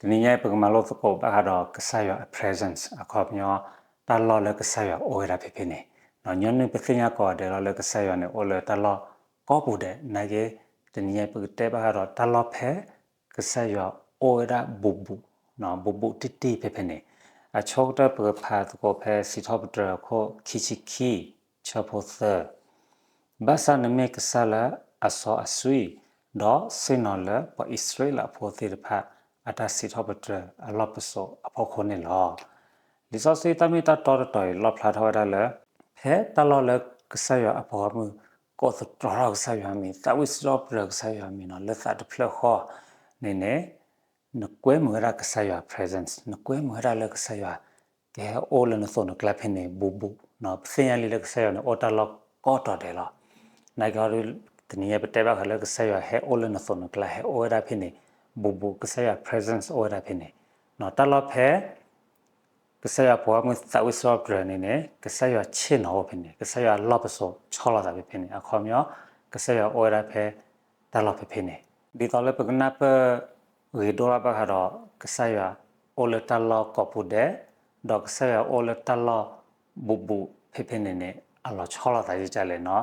တနံၤညါအံၤ ပကမၤလိသကိးဘၣ်ဃးဒီးကစၢ်ယွၤအ presence အခီပညီ တၢ်လီၢ်လၢကစၢ်ယွၤအိၣ်ဝဲဒၣ်ဖဲဖဲန့ၣ်. ညီနုၢ်ပသ့ၣ်ညါကိးဂၤဒဲးလီၤလၢကစၢ်ယွၤန့ၣ် အိၣ်လၢတၢ်လီၢ်ကိးပူၤဒဲး နာ်က့ တနံၤညါအံၤ ပကတဲဘၣ်ဃးဒီးတၢ်လီၢ်ဖဲ ကစၢ်ယွၤအိၣ်ဝဲဒၣ်ဘူးဘူး, ဘူးဘူးတံၢ်တံၢ်ဖဲဖဲန့ၣ်. အဆိကတၢၢ် ပကဖးသကိးဖဲစံးထီၣ်ပတြၢၤအခိၣ်ခံဆံခံ ဆၢဖိသၢ ဘၣ်ဆၣ်နမ့ၢ်ကစၢ်လၢအစီအဆှံ, ဒီးဆ့ၣ်နီၤလၢပှၤအံၣ်စရ့လးဖိသ့ၣ်တဖၣ် အတၢ်စံးထီၣ်ပတြၢၤအလီၢ်ပစိာ်အဖီခိၣ်န့ၣ်လီၤ. လံာ်စီဆှံတၢ်မ့ၢ်တၢ်တီတတီၤအံၤ လီၣ်ဖျါထီၣ်ဝဲဒၣ်လၢ ဖဲတၢ်လီၢ်လၢကစၢ်ယွၤအပှၤဂီၢ်မုၢ် ကိးသတြီထီၣ်ကစၢ်ယွၤအမံၤ, သးဝံၣ်စံးထီၣ်ပတြၢၤကစၢ်ယွၤအမံၤနီၤ လၢသးတဖျၢၣ်ဃီန့ၣ်န့ၣ် နကွဲမုာ်ဝဲဒၣ်ကစၢ်ယွၤ presence, နကွဲမုာ်ဝဲဒၣ်လၢကစၢ်ယွၤ ကဟဲအိၣ်လၢနသိးနကျါဖဲန့ၣ် ဘူးဘူး. ပသ့ၣ်ညါလံလၢကစၢ်ယွၤန့ၣ် အိၣ်တၢ်လီၢ်ကိးတီၤဒဲးလီၤ. နာ်က့ဟီဒု တနံၤညါပတဲဘၣ်ဃးလၢကစၢ်ယွၤဟဲအိၣ်လၢနသိးနကျါ ဟဲအိၣ်ဝဲဒၣ်ဖဲန့ၣ် ဘူးဘူး, ကစၢ်ယွၤ presence အိၣ်ဝဲဒၣ်ဖဲန့ၣ်. တၢ်လီၢ်ဖဲ ကစၢ်ယွၤပှၤဂီၢ်မုၢ်သးဝံၣ်စံးထီၣ်ပတြၢၤန့ၣ်န့ၣ် ကစၢ်ယွၤဆ့ၣ်နီၤအိၣ်ဖဲန့ၣ်, ကစၢ်ယွၤလီၢ်ပစိာ်ဆီလီၤသးဖဲဖဲန့ၣ်, အခီပညီ ကစၢ်ယွၤအိၣ်ဝဲဒၣ်ဖဲတၢ်လီၢ်ဖဲဖဲန့ၣ်. ဒ်သိးလၢပကနၢ်ပၢၢ်ဂ့ၤဒိၣ်ထီၣ်ဘၣ်ဃးဒီး ကစၢ်ယွၤအိၣ်လၢတၢ်လီၢ်ကိးပူၤဒဲး, ဒီးကစၢ်ယွၤအိၣ်လၢတၢ်လီၢ်ဘူးဘူးဖဲဖဲန့ၣ်န့ၣ် အလီၤဆီလီၤသးယကလဲၣ်နီၤ.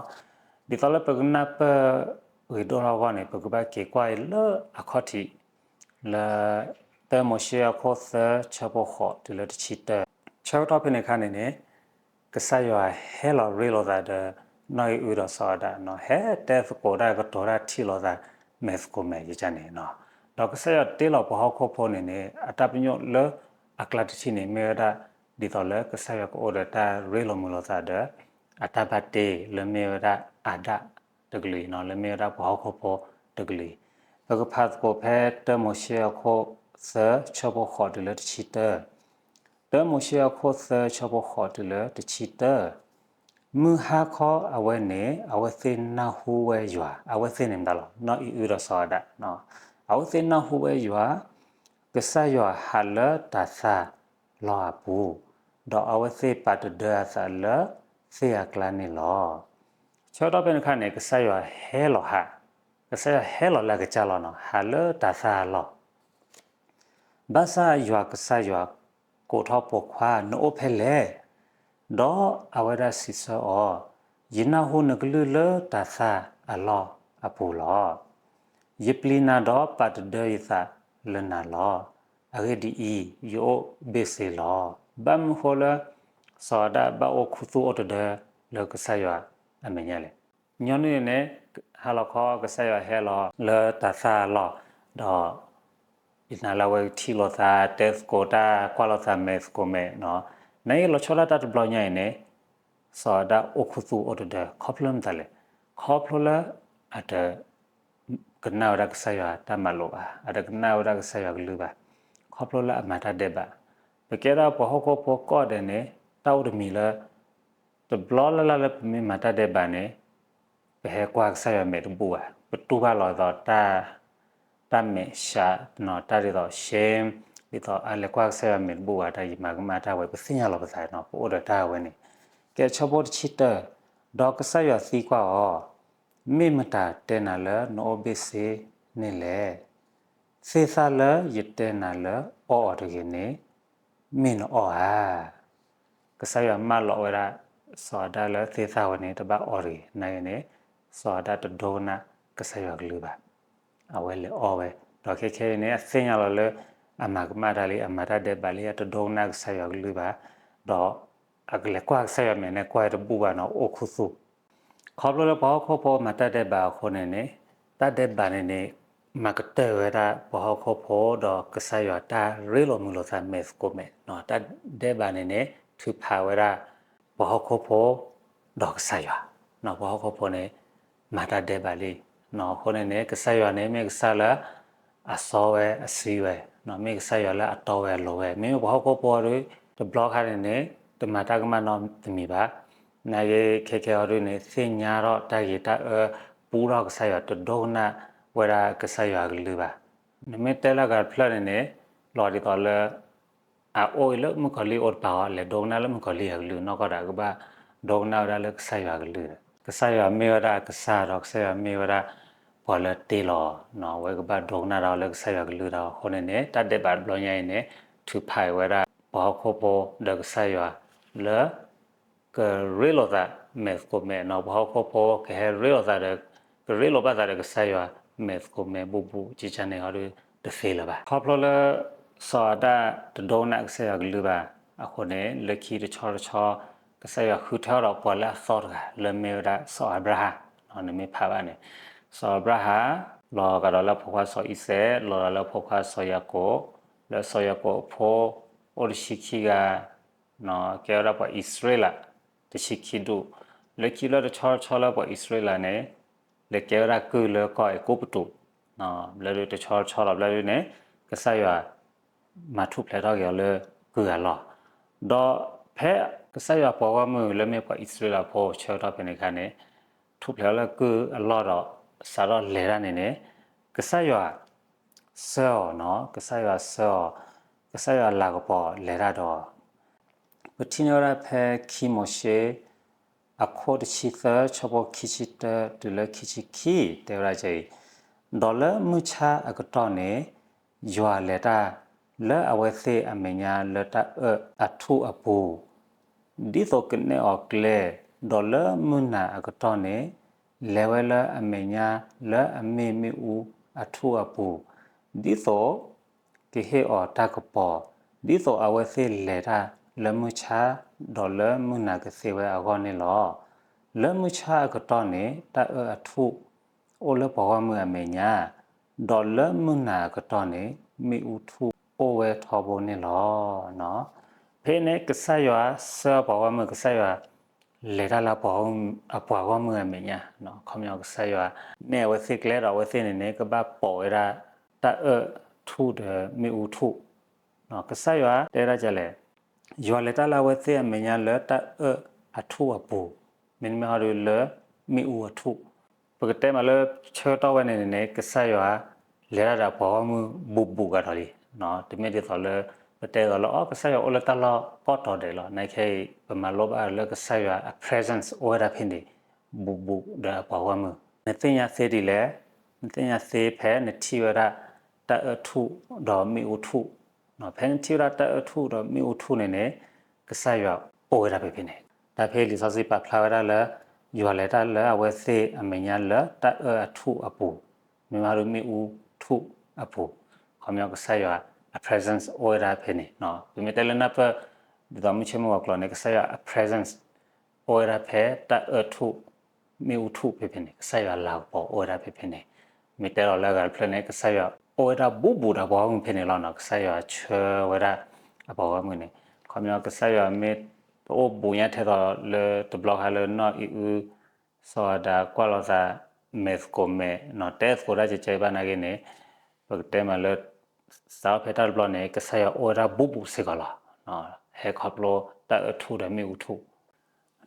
ဒ်သိးလၢပကနၢ်ပၢၢ်ဂ့ၤဒိၣ်ထီၣ်အဂီၢ်န့ၣ် ပကဘၣ်က့ၤကွၢ်အံၤလၢအခီၣ်ထံး လၢ တၢမိၤၡ့အခိၣ်သၢ ဆၢဖိဃိးတုၤလၢတဆံတၢ, ဆၢကတီၢ်ဖဲန့ၣ်အခါန့ၣ်န့ၣ် ကစၢ်ယွၤဟဲလီၤရ့လိာ်သးဒီး နီၢ်အံၣ်အုဒီးစီၤအၤဒၣ်နီၤ, ဟဲတဲသကိးတၢ်ကတိၤတၢ်ထံၣ်လိာ်သး မဲာ်သကိးမဲာ်ယကန့ၣ်နီၤ. ဒီးကစၢ်ယွၤတ့လီၤပှၤဟီၣ်ခိၣ်ဖိန့ၣ်န့ၣ် အတၢ်ပညိၣ်လၢအကျါတထံၣ်န့ၣ် မ့ၢ်ဝဲဒၣ် ဒ်သိးလၢကစၢ်ယွၤကအိၣ်ဒီးတၢ်ရ့လိာ်မုာ်လိာ်သးဒီး အတၢ်ဘၣ်တ့လၢမ့ၢ်ဝဲဒၣ်အၤဒၣ်တကလုာ်အံၤနီၤ, လၢမ့ၢ်ဝဲဒၣ်ပှၤဟီၣ်ခိၣ်ဖိတကလုာ်အံၤ. ပကဖးသကိးဖဲတၢမိၤၡ့အခိၣ်သၢ ဆၢဖိဃိးတုၤလၢတဆံတၢ, တၢမိၤၡ့အခိၣ်သၢ ဆၢဖိဃိးတုၤလၢတဆံတၢ, မုၢ်ဟါခီအဝဲန့ၣ် အဝဲသ့ၣ်နၢ်ဟူဝဲယွၤ, အဝဲသ့ၣ်န့ၣ်မတၤလီၤ, နီၢ်အံၣ်အုဒီးစီၤအၤဒၣ်, အဝဲသ့ၣ်နၢ်ဟူဝဲယွၤ ကစၢ်ယွၤဟးလၢတၤသၣ်လီၢ်အပူၤ, ဒီးအဝဲသ့ၣ်ပာ်တဒၢအသးလၢသ့ၣ်အကျါန့ၣ်လီၤ. ဆၢကတီၢ်ဖဲန့ၣ်အခါန့ၣ် ကစၢ်ယွၤဟဲလီၤဟး, ကစၢ်ယွၤဟဲလီၤလၢအကစၢ်လီၤနီၤ, ဟးလၢတၤသၣ်အလီၢ် ဘၣ်ဆၣ်ယွၤကစၢ်ယွၤကိးထီၣ်ပိာ်ခွါ, နအိၣ်ဖဲလဲၣ်. ဒီးအဝဲဒၣ်စံးဆၢအီၤ, ယနၢ်ဟူနကလုၢ်လၢတၤသၣ်အလီၢ်အပူၤလီၤ. ယပျံၤနၤဒီးပာ်တဒၢယသးလၢနၤလီၤ. အဂ့ၢ်ဒ်အံၤ, ယအိၣ်ဘ့ၣ်စ့လီၤ. ဘၣ်မနုၤဃိလၢ စီၤအၤဒၣ်ဘၣ်အိၣ်ခူသူၣ်အိၣ်တဒၢလၢကစၢ်ယွၤအမဲာ်ညါလဲၣ်. ညီနုၢ်န့ၣ် ဟါလီၤခီ ကစၢ်ယွၤဟဲလီၤလၢတၤသၣ်အလီၢ်, ဒီး ယနာ်လၢအဝဲကထံၣ်လိာ်သး တဲသကိးတၢ်ကွၢ်လိာ်သးမဲာ်သကိးမဲာ်နီၤ. နအံၤလီၤဆီဒၣ်တၢ်တဘျီညါအံၤန့ၣ် စီၤအၤဒၣ်အိၣ်ခူသူၣ်အိၣ်တဒၢ ခီဖျိမတၤလဲၣ်. ခီဖျိလၢအတ ကနၣ်ဝဲဒၣ်ကစၢ်ယွၤတၢ်မၤလိာ်ဘၣ်, အတကနၣ်ဝဲဒၣ်ကစၢ်ယွၤကလုၢ်ဘၣ်, ခီဖျိလၢအမၤတၢ်ဒဲးဘး. ပကဲဒၣ်ပှၤဟီၣ်ခိၣ်ဖိကိးဂၤဒဲးန့ၣ် တၢ်အိၣ်တမံၤလၢ တဘျီလၢ်လၢ်လၢပမ့ၢ်မၤတၢ်ဒဲးဘးန့ၣ် ပဟဲကွၢ်ကစၢ်ယွၤမဲာ်တဘူၣ်ဘၣ်, ပတူၢ်ဘၣ်လီၤဒ်သိး တၢ်မဲာ်ဆှးနီၤ, တၢ်ဒ်သိး shame, ဒ်သိးအလဲၤကွၢ်ကစၢ်ယွၤမဲာ်တဘူၣ်ဘၣ်, တၢ်ယမၤကမၣ်တၢ်ဝဲ ပသ့ၣ်ညါလီၤပသးနီၤ, ပအိၣ်ဒီးတၢ်အဝဲန့ၣ်. ကဲ ဆၢဖိတဆံတၢ, ဒီးကစၢ်ယွၤသံကွၢ်အီၤ, မ့ၢ်မတၤတဲနၤလၢနအိၣ်ဘ့ၣ်စ့န့ၣ်လဲၣ်. သ့ၣ်သၣ်လၢယတဲနၤလၢအီၣ်အီၤတဂ့ၤန့ၣ် မ့ၢ်နအီၣ်ဧါ. ကစၢ်ယွၤမၢလီၤဝဲဒၣ် စီၤအၤဒၣ်လၢသ့ၣ်သၣ်ဝဲန့ၣ် တဘၣ်အီၣ်တဂ့ၤ. နာ်ဂ့ၤန့ၣ် စီၤအၤဒၣ်တဒိကနၣ်ကစၢ်ယွၤကလုၢ်ဘၣ်. အဝဲလဲၤအီၣ်ဝဲ, ဒီးခဲခဲအံၤန့ၣ် အသ့ၣ်ညါလီၤလၢ အမၤကမၣ်တၢ်လံ, အမၤတၢ်ဒဲးဘးလံ, အတဒိကနၣ်ကစၢ်ယွၤကလုၢ်ဘၣ်, ဒီးအကလဲၤကွၢ်ကစၢ်ယွၤမဲာ်န့ၣ် ကွၢ်တဘူၣ်ဘၣ်နီၤ, အိၣ်ခူသူၣ်. ခီဖျိလၢပှၤဟီၣ်ခိၣ်ဖိမၤတၢ်ဒဲးဘးအဃိန့ၣ်န့ၣ်, တၢ်ဒဲးဘးန့ၣ်န့ၣ် မၤကတၢၢ်ဝဲဒၣ်ပှၤဟီၣ်ခိၣ်ဖိ ဒီးကစၢ်ယွၤတၢ်ရ့လိာ်မုာ်လိာ်သးမဲာ်သကိးမဲာ်နီၤ. တၢ်ဒဲးဘးန့ၣ်န့ၣ် ထုးဖးဝဲဒၣ် ပှၤဟီၣ်ခိၣ်ဖိ ဒီးကစၢ်ယွၤ, ပှၤဟီၣ်ခိၣ်ဖိန့ၣ် မၤတၢ်ဒဲးဘးလံ. အဃိန့ၣ်န့ၣ် ကစၢ်ယွၤန့ၣ် မ့ၢ်ကစၢ်လၢ အစီဝဲအဆှံဝဲ, မ့ၢ်ကစၢ်ယွၤလၢအတီဝဲအလိၤဝဲ, မ့မ့ၢ်ပှၤဟီၣ်ခိၣ်ဖိအီၤဒီး တဘျီခါန့ၣ်န့ၣ် တမၤတၢ်ကမၣ်နီတမံၤဘၣ်. နာ်ဂ့ၤခဲခဲအီၤဒုန့ၣ် သ့ၣ်ညါထီၣ်တၢ်ဂ့ၤတၢ်အၢ ပူထီၣ်ကစၢ်ယွၤ တဒိကနၣ်ဝဲဒၣ်ကစၢ်ယွၤအကလုၢ်ဘၣ်. နမ့ၢ်တဲလၢအဂၤတဖျၢၣ်န့ၣ်န့ၣ် လီၤဒ်သိးလၢ အအိၣ်အံၤလၢမုၣ်ကီၤလံၢ်အိၣ်တပၤအီၤ လဲၤဒိကနၣ်လၢမုၣ်ကီၤလံၢ်အကလုၢ်နီၢ်ကီၢ်ဒီး ကဘၣ်ဒိကနၣ်ဝဲဒၣ်လၢကစၢ်ယွၤအကလုၢ်ဒီး ကစၢ်ယွၤမ့ၢ်ဝဲဒၣ်အကစၢ်ဒီး ကစၢ်ယွၤမ့ၢ်ဝဲဒၣ် ပှၤလၢတ့လီၤ အဝဲကဘၣ်ဒိကနၣ်တၢ်လၢကစၢ်ယွၤကလုၢ်တၢ်အဃိန့ၣ်န့ၣ် တၢ်ဒဲးဘးတဘျီညါအံၤန့ၣ် ထုးဖးဝဲဒၣ် ပှၤဟီၣ်ခိၣ်ဖိဒီးကစၢ်ယွၤလၢ ကရ့လိာ်သးမဲာ်သကိးမဲာ်နီၤ ပှၤဟီၣ်ခိၣ်ဖိကဟဲရ့လိာ်သးဒီး ကရ့လိာ်ဘၣ်သးဒီးကစၢ်ယွၤ မဲာ်သကိးမဲာ်ဘူးဘူးကကန့ၣ်ဟီဒုးတသ့လၢၤဘၣ်. ခီဖျိလၢ စီၤအၤဒၣ်တဒိကနၣ်ကစၢ်ယွၤကလုၢ်ဘၣ်အဃိန့ၣ် လၢခံတဆီတဆီ ကစၢ်ယွၤဃုထၢထီၣ်ဒီးပှၤလၢအသီတဂၤ လၢမ့ၢ်ဝဲဒၣ်စီၤအၤဘြၤဟၣ်, နမ့ၢ်ဖးဘၣ်န့ၣ် စီၤအၤဘြၤဟၣ် လီၤဂာ်ဒီးလၢအဖိခွါစီၤအံၤစဲး လီၤဂာ်ဒီးလၢအဖိခွါစီၤယၤကိာ်, လၢစီၤယၤကိာ်အဖိ အိၣ်တဆံခံဂၤ ကဲဝဲဒၣ်ပှၤအံၣ်စရ့လး တဆံခံဒူၣ်, လၢခံလၢတဆီတဆီလၢပှၤအံၣ်စရ့လးန့ၣ် လဲၤကဲဝဲဒၣ်ကုၢ်လၢကီၢ်အဲၤကူပတူး, ဘျီဒုးတဆီတဆီလီၤ ဘျီဒုးန့ၣ် ကစၢ်ယွၤ မၤထူၣ်ဖျဲးထီၣ်က့ၤအီၤလၢကုၢ်အလီၢ်, ဒီးဖဲကစၢ်ယွၤပှၤဂီၢ်မုၢ်လၢမ့ၢ်ပှၤအံၣ်စရ့လးဖိဆၢကတီၢ်ဖဲန့ၣ်အခါန့ၣ် ထူၣ်ဖျဲးအီၤလၢကုၢ်အလီၢ်ဒီး စးထီၣ်လဲၤတၢ်န့ၣ်န့ၣ် ကစၢ်ယွၤ ဆှၢအီၤနီၤ, ကစၢ်ယွၤဆှၢအီၤ, ကစၢ်ယွၤလၤကပီၤလဲၤတၢ်ဒီး ပထံၣ်န့ၢ်ဝဲဒၣ်ဖဲခံမိၤၡ့ အခိၣ်တဆံသၢ ဆၢဖိခံဆံတၢတုၤလၢခံဆံခံ တဲဝဲဒၣ်အံၤ, ဒီးလၢမုၢ်ဆါအကတီၢ်န့ၣ် ယွၤလဲၤတၢ်လၢအဝဲသ့ၣ်အမဲာ်ညါလၢတၢ်အၢၣ်အထူၣ်အပူၤ ဒ်သိးကနဲၣ်အီၤကျဲ, ဒီးလၢမုၢ်နၤအကတီၢ်န့ၣ် လဲၤဝဲလၢအမဲာ်ညါလၢအမ့ၢ်မ့ၣ်အူအထူၣ်အပူၤ, ဒ်သိးကဟ့ၣ်အီၤတၢ်ကပီၤ, ဒ်သိးအဝဲသ့ၣ်လဲၤတၢ်လၢမုၢ်ဆါ ဒီးလၢမုၢ်နၤကသ့ဝဲအဂီၢ်န့ၣ်လီၤ. လၢမုၢ်ဆါအကတီၢ်န့ၣ် တၢ်အၢၣ်အထူၣ်အိၣ်လၢပှၤဂီၢ်မုၢ်အမဲာ်ညါ, ဒီးလၢမုၢ်နၤအကတီၢ်န့ၣ် မ့ၣ်အူထူၣ်အိၣ်ဝဲထီဘိန့ၣ်လီၤ. ဖဲန့ၣ်ကစၢ်ယွၤဆှၢပှၤဂီၢ်မုၢ် ကစၢ်ယွၤလဲၤတၢ်လၢအပှၤဂီၢ်မုၢ်အမဲာ်ညါ, ခီပညီကစၢ်ယွၤနဲၣ်အဝဲသ့ၣ်ကျဲဒီးအဝဲသ့ၣ်န့ၣ်န့ၣ် ကဘၣ်ပိာ်ဝဲဒၣ်တၢ်အၢၣ်ထူၣ်ဒီးမ့ၣ်အူထူၣ် ကစၢ်ယွၤတဲဝဲဒၣ်ဒ်လဲၣ်, ယွၤလဲၤတၢ်လၢအဝဲသ့ၣ်အမဲာ်ညါလၢတၢ်အၢၣ်အထူၣ်အပူၤ, မ့တမ့ၢ်ဟီဒုးလၢမ့ၣ်အူအထူၣ်, ပကတဲမးလၢဆၢကတီၢ်ဝဲန့ၣ်န့ၣ် ကစၢ်ယွၤလဲၤတၢ်ဒီးပှၤဂီၢ်မုၢ်ဘူးဘူးကဒီးလံ, တမ့ၢ်ဒ်သိးလၢ ပတဲသိးလၢ အီ ကစၢ်ယွၤအိၣ်လၢတၢ်လီၢ်ကိးတီၤဒဲးလီၤ, နာ်က့အံၤ ပမၤလိဘၣ်လၢကစၢ်ယွၤအ presence အိၣ်ဝဲဒၣ်ဖဲန့ၣ် ဘူးဘူးဒီးအပှၤဂီၢ်မုၢ်, နသ့ၣ်ညါသ့ဒ်လဲၣ်, နသ့ၣ်ညါသ့ဖဲနထံၣ်ဝဲဒၣ် တၢ်အၢၣ်ထူၣ်ဒီးမ့ၣ်အူထူၣ်, ဖဲနထံၣ်ဝဲဒၣ်တၢ်အၢၣ်ထူၣ်ဒီးမ့ၣ်အူထူၣ်န့ၣ်န့ၣ် ကစၢ်ယွၤအိၣ်ဝဲဒၣ်ဖဲဖဲန့ၣ်, တၢ်ဖဲလံာ်စီဆှံပာ်ဖျါဝဲဒၣ်လၢ ယွၤလဲၤတၢ်လၢအဝဲသ့ၣ်အမဲာ်ညါလၢတၢ်အၢၣ်အထူၣ်အပူၤ, မ့ၢ်မးဒုးမ့ၣ်အူထူၣ်အပူၤ, ခီပညီကစၢ်ယွၤအ presence အိၣ်ဝဲဒၣ်ဖဲန့ၣ်, ပမ့ၢ်တဲလၢနၢ်ပၢၢ် ဒ်သိးမုၢ်ဆ့ၣ်မုၢ်ဂီၤကျိာ်န့ၣ် ကစၢ်ယွၤအ presence အိၣ်ဝဲဒၣ်ဖဲတၢ်အၢၣ်ထူၣ် မ့ၣ်အူထူၣ်ဖဲဖဲန့ၣ်, ကစၢ်ယွၤလၤကပီၤအိၣ်ဝဲဒၣ်ဖဲဖဲန့ၣ်, မ့ၢ်တဲလီၤလၢအဂၤတဖျၢၣ်န့ၣ် ကစၢ်ယွၤအိၣ်ဝဲဒၣ်ဘူးဘူးဒီးပှၤဂီၢ်မုၢ်ဖဲန့ၣ်လီၤ, ကစၢ်ယွၤဆှၢဝဲဒၣ်အပှၤဂီၢ်မုၢ်န့ၣ်, ခီပညီကစၢ်ယွၤမ့ၢ်တအိၣ်ဘူးညါထဲသိးလၢတဘျီဃီလၢနီၢ်အံၣ်အု စီၤအၤဒၣ်ကွၢ်လိာ်သး မဲာ်သကိးမဲာ် တဲသကိးတၢ်ကဲကဲဘၣ်နာ်က့န့ၣ်, ပကတဲမးလၢ စးထီၣ်ဖဲတၢ်တဘျီန့ၣ် ကစၢ်ယွၤအိၣ်ဝဲဒၣ်ဘူးဘူးစ့ၢ်ကီးလီၤ, ဟဲခီဖျိတၢ်အၢၣ်ထူၣ်ဒီးမ့ၣ်အူထူၣ်,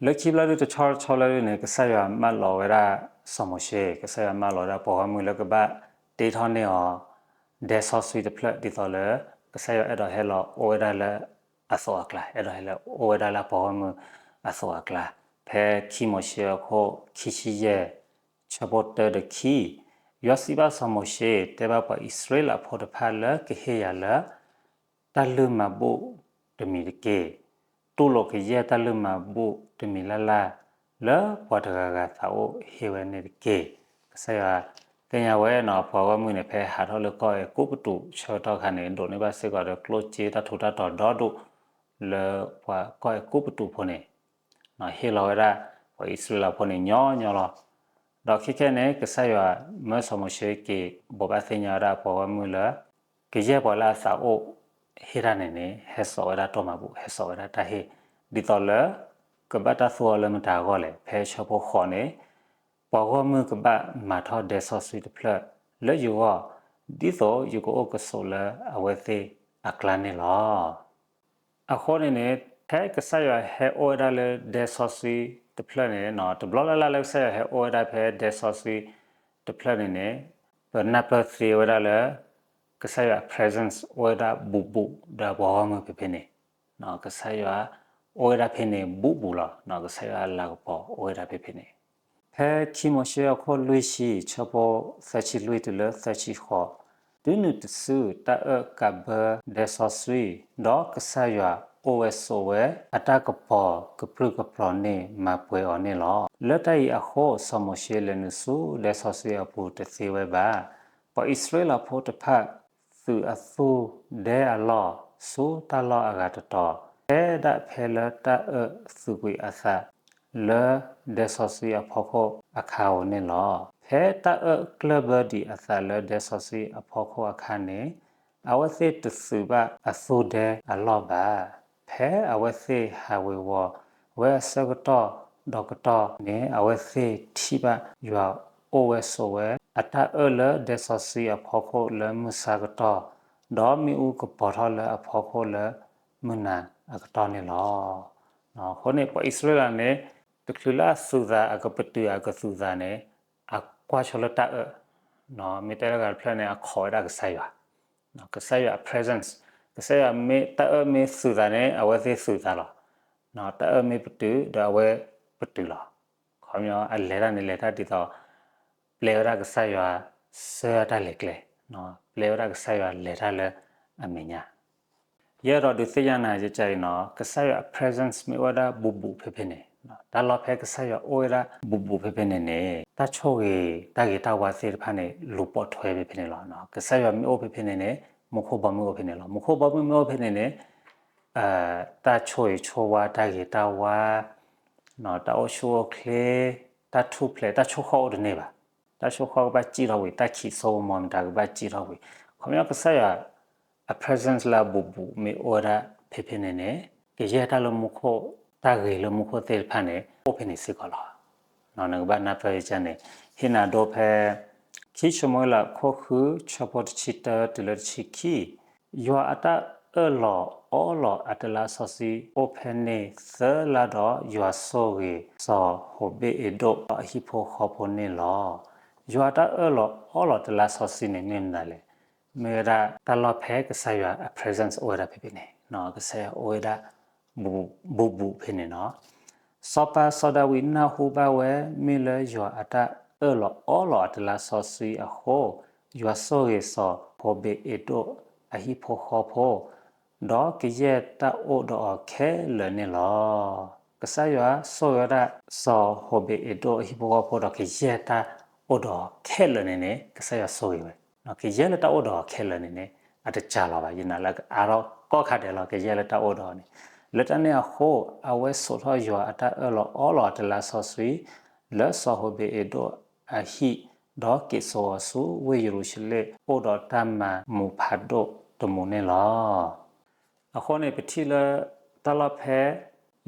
လၢခံဘျီဒုးတဆီတဆီလၢဒုးန့ၣ် ကစၢ်ယွၤမၢလီၤဝဲဒၣ်စီၤမိၤၡ့, ကစၢ်ယွၤမၢလီၤဝဲဒၣ်ပှၤဂီၢ်မုၢ်လၢကဘၣ်တ့ထီၣ်န့ၢ်အီၤ ဒဲစီဆှံတဖျၢၣ်ဒ်သိးလၢ ကစၢ်ယွၤအဲၣ်ဒိးဟဲလီၤအိၣ်ဝဲဒၣ်လၢအသိးအကျါ, အဲၣ်ဒိးဟဲလီၤအိၣ်ဝဲဒၣ်လၢအပှၤဂီၢ်မုၢ်အသိးအကျါ, ဖဲခံမိၤၡ့အခိၣ်ခံဆံယဲၢ် ဆၢဖိတၢဒီးခံ, ယွၤစံးဘၣ်စီၤမိၤၡ့, တဲဘၣ်ပှၤအံၣ်စရ့လးဖိတဖၣ်လၢကဟ့ၣ်ယၤလၢ တၢ်လုၢ်မၤဘူၣ်တမံၤတက့ၢ်. တူၢ်လိာ်ကယဲၢ်တၢ်လုၢ်မၤဘူၣ်တမံၤလၢ်လၢ် လၢပှၤတဂၤဂၤသးအိၣ်ဟ့ၣ်ဝဲန့ၣ်တက့ၢ်. ကစၢ်ယွၤသ့ၣ်ညါဝဲနီၤ ပှၤဂီၢ်မုၢ်န့ၣ် ဖဲဟးထီၣ်လၢကီၢ်အဲၤကူပတူးဆၢကတီၢ်ခါန့ၣ် ဒိးန့ၢ်ဘၣ်စ့ၢ်ကီးဒီးကျိၣ်စ့တၢ်ထူးတၢ်တီၤဒီဒူၣ် လၢပှၤကီၢ်အဲၤကူပတူးဖိန့ၣ် ဟ့ၣ်လီၤဝဲဒၣ် ပှၤအံၣ်စရ့လးဖိန့ၣ်ညီညီလီၤ. ဒီးခဲခဲန့ၣ် ကစၢ်ယွၤမၢစီၤမိၤၡ့က့ၤ ဘိးဘၣ်သ့ၣ်ညါဝဲဒၣ်ပှၤဂီၢ်မုၢ်လၢ ကယဲၢ်ပှၤလၢအသးအိၣ်ဟ့ၣ်တၢ်န့ၣ်န့ၣ် ဟဲစိာ်ဝဲဒၣ်တၢ်မၤဘူၣ် ဟဲစိာ်ဝဲဒၣ်တၢ်ဟ့ၣ် ဒ်သိးလၢ ကဘၣ်တၢ်သူအီၤလၢမတၤအဂီၢ်လဲၣ်. ဖဲဆၢဖိဃိးန့ၣ် ပှၤဂီၢ်မုၢ်ကဘၣ်မၤထီၣ်ဒဲစီဆှံတဖျၢၣ်လၢယဂီၢ် ဒ်သိးယကအိၣ်ကဆိးလၢအဝဲသ့ၣ်အကျါန့ၣ်လီၤ. အဃိန့ၣ်န့ၣ် ဖဲကစၢ်ယွၤဟဲအိၣ်ဝဲဒၣ်လၢဒဲစီဆှံတဖျၢၣ်န့ၣ် တဘျီလၢ်လၢ်လၢကစၢ်ယွၤဟဲအိၣ်ဝဲဒၣ်ဖဲဒဲစီဆှံတဖျၢၣ်န့ၣ်န့ၣ် ပနၢ်ပၢၢ်သ့ဝဲဒၣ်လၢ ကစၢ်ယွၤအ presence အိၣ်ဝဲဒၣ်ဘူးဘူးဒီးပှၤဂီၢ်မုၢ်ဖဲဖဲန့ၣ် ကစၢ်ယွၤအိၣ်ဝဲဒၣ်ဖဲန့ၣ်ဘူးဘူးလီၤ. ကစၢ်ယွၤအလၤကပီၤအိၣ်ဝဲဒၣ်ဖဲဖဲန့ၣ်. ဖဲ ဖဲခံမိၤၡ့အခိၣ်လွံၢ်ဆံ ဆၢဖိသၢဆံလွံၢ်တုၤလၢသၢဆံဃိး, တုၤနုၤတစုတၢ်အၢၣ်ကးဘၢဒဲစီဆှံ, ဒီးကစၢ်ယွၤအိၣ်ဝဲဆိးဝဲ, အတၢ်ကပီၤကပြုၢ်ကပြီၤန့ၣ်မၤပှဲၤအီၤန့ၣ်လီၤ. လၢတၢ်အံၤအဃိ စီၤမိၤၡ့လဲၤနုာ်ဆူဒဲစီဆှံအပူၤတသ့ဝဲဘၣ်. ပှၤအံၣ်စရ့လးဖိတဖၣ် သုးအသူၣ်ဒဲအလီၢ် ဆူတၢ်လီၢ်အဂၤတတီၤ, ဖဲဒၣ်ဖဲလၢတၢ်အၢၣ်သုးကွံာ်အသး လၢဒဲစီဆှံအဖီခိၣ်အခါဧိၤန့ၣ်လီၤ. ဖဲတၢ်အၢၣ်ကျၢၢ်ဘၢဒံးအသးလၢဒဲစီဆှံအဖီခိၣ်အခါန့ၣ်, အဝဲသ့ၣ်တသုးဘၣ်အသူၣ်ဒဲအလီၢ်ဘၣ်. ဖဲအဝဲသ့ၣ်ဟးဝ့ၤဝီၤဝဲအဆၢကတီၢ်ဒီးကတီၢ်န့ၣ်, အဝဲသ့ၣ်ထံၣ်ဘၣ်ယွၤအိၣ်ဝဲဆိးဝဲ, အတၢ်အၢၣ်လၢဒဲစီဆှံအဖီခိၣ်လၢမုၢ်ဆါကတီၢ်, ဒီးမ့ၣ်အူကပီၤထီၣ်လၢအဖီခိၣ်လၢမုၢ်နၤအကတီၢ်န့ၣ်လီၤ. အဃိန့ၣ် ပှၤအံၣ်စရ့လးန့ၣ် တချုးလၢအသုးသးအကပတုာ်အကသုးသးန့ၣ်, အကွၢ်ဆိလၢတၢ်အၢၣ်, မ့ၢ်တဲလၢဂၤတဖျၢၣ်န့ၣ် အခီးဝဲဒၣ်ကစၢ်ယွၤ, ကစၢ်ယွၤအ presence, ကစၢ်ယွၤမ့ၢ်တၢ်အၢၣ်မ့ၢ်သုးသးန့ၣ် အဝဲသ့ၣ်သုးသးလီၤ. တၢ်အၢၣ်မ့ၢ်ပတုာ်ဒီးအဝဲပတုာ်လီၤ. ခီပညီအလဲၤတၢ်န့ၣ် လဲၤတၢ်ဒ်သိး ပျဲဝဲဒၣ်ကစၢ်ယွၤဆၢတၢ်လဲၤကျဲ, ပျဲဝဲဒၣ်ကစၢ်ယွၤလဲၤတၢ်လၢအမဲာ်ညါ ယအဲၣ်ဒိးဒုးသ့ၣ်ညါနၤယကါအံၤနီၤ, ကစၢ်ယွၤအ presence မ့ၢ်အိၣ်ဝဲဒၣ်ဘူးဘူးဖဲဖဲန့ၣ်, တၢ်လီၢ်ဖဲကစၢ်ယွၤအိၣ်ဝဲဒၣ်ဘူးဘူးဖဲဖဲန့ၣ်န့ၣ်, တၢ်ဆိၣ်ဂ့ၤတၢ်ဂ့ၤတၢ်ဝါသ့ၣ်တဖၣ်န့ၣ် လူၤပိာ်ထွဲဖဲဖဲန့ၣ်လီၤ. ကစၢ်ယွၤမ့ၢ်အိၣ်ဖဲဖဲန့ၣ်န့ၣ် မူခိၣ်ဘီမုၢ်အိၣ်ဖဲန့ၣ်လီၤ. မူခိၣ်ဘီမုၢ်မ့ၢ်အိၣ်ဖဲန့ၣ်န့ၣ် တၢ်ဆိၣ်ဂ့ၤဆိၣ်ဝါတၢ်ဂ့ၤတၢ်ဝါ, တၢ်အိၣ်ဆူၣ်အိၣ်ချ့, တၢ်ထူၣ်ဖျဲး တၢ်ဆိၣ်ဃီၣ်အိၣ်တန့ၢ်ဘၣ်. တၢ်ဆိၣ်ဃီၣ်ကဘၣ်စံၣ်ထီၣ်ဝံၤ, တၢ်ခံးစိကမီၤမတၤကဘၣ်စံၣ်ထီၣ်ဝံၤ, ခီပညီကစၢ်ယွၤအ presence လၢအဘူးဘူးမ့ၢ်အိၣ်ဝဲဒၣ်ဖဲဖဲန့ၣ်န့ၣ်, ကယဲၢ်တၢ်လၢမူခိၣ်, တၢ်ဂ့ၤလၢမူခိၣ်သ့ၣ်တဖၣ်န့ၣ် အိၣ်ဖဲန့ၣ်စ့ၢ်ကီးလီၤ. နကဘၣ်နၢ်ပၢၢ်ယကါန့ၣ်, ဟ့ၣ်နၤဒိဖဲ ခံၡမူၤအ့လးခိၣ်ဃု ဆၢဖိတဆံတၢတုၤလၢတဆံခံ, ယွၤအတၢ်အၢၣ်လီၤအီလီၤအတလါစီဆှံအိၣ်ဖဲန့ၣ်သၢလါဒီး ယွၤဆိၣ်ဂ့ၤစီၤဟိးဘ့ၣ်အ့းဒိၣ်ဒီးအဟံၣ်ဖိဃီဖိန့ၣ်လီၤ. ယွၤအတၢ်အၢၣ်လီၤအီလီၤတလါစီဆှံန့ၣ်မ့ၢ်မနုၤလဲၣ်. မ့ၢ်ဝဲဒၣ်တၢ်လီၢ်ဖဲကစၢ်ယွၤအ presence အိၣ်ဝဲဒၣ်ဖဲဖဲန့ၣ်, ကစၢ်ယွၤအိၣ်ဝဲဒၣ် ဘူးဘူးဖဲန့ၣ်နီၤ. စီၤပၤစီၤဒၤဝံးနၢ်ဟူဘၣ်ဝဲ မ့ၢ်လၢယွၤအတၢ်အၢၣ်လီၤအီလီၤအတလါစီဆှံအဃိ, ယွၤဆိၣ်ဂ့ၤစီၤဟိးဘ့ၣ်အ့းဒိၣ်အဟံၣ်ဖိဃီဖိ, ဒီးကယဲၢ်တၢ်အိၣ်ဒီးအီၤခဲလၢာ်န့ၣ်လီၤ. ကစၢ်ယွၤဆိၣ်ဂ့ၤဝဲဒၣ် စီၤဟိးဘ့ၣ်အ့းဒိၣ်အဟံၣ်ဖိဃီဖိဒီးကယဲၢ်တၢ်အိၣ်ဒီးအီၤခဲလၢာ်န့ၣ်န့ၣ် ကစၢ်ယွၤဆိၣ်ဂ့ၤဝဲ, ကယဲၢ်လၢတၢ်အိၣ်ဒီးအီၤခဲလၢာ်န့ၣ်န့ၣ် အတစှၤလီၤဘၣ်, ယနာ်လၢအါထီၣ်ကိးခါဒဲးလီၤ, ကယဲၢ်လၢတၢ်အိၣ်ဒီးအီၤန့ၣ်. လၢတၢ်န့ၣ်အဃိ, အဝဲစိာ်ထီၣ်ယွၤအတၢ်အၢၣ်လီၤအီလီၤအတလါစီဆှံ လၢစီၤဟိးဘ့ၣ်အ့းဒိၣ်အဟံၣ်, ဒီးက့ၤစိာ်အီၤဆူဝ့ၢ်ယရူၤၡလ့ၣ် အိၣ်ဒီးတၢ်မၤမူးဖးဒိၣ်တမူးန့ၣ်လီၤ. အဃိန့ၣ် ပထံၣ်လၢ တၢ်လီၢ်ဖဲ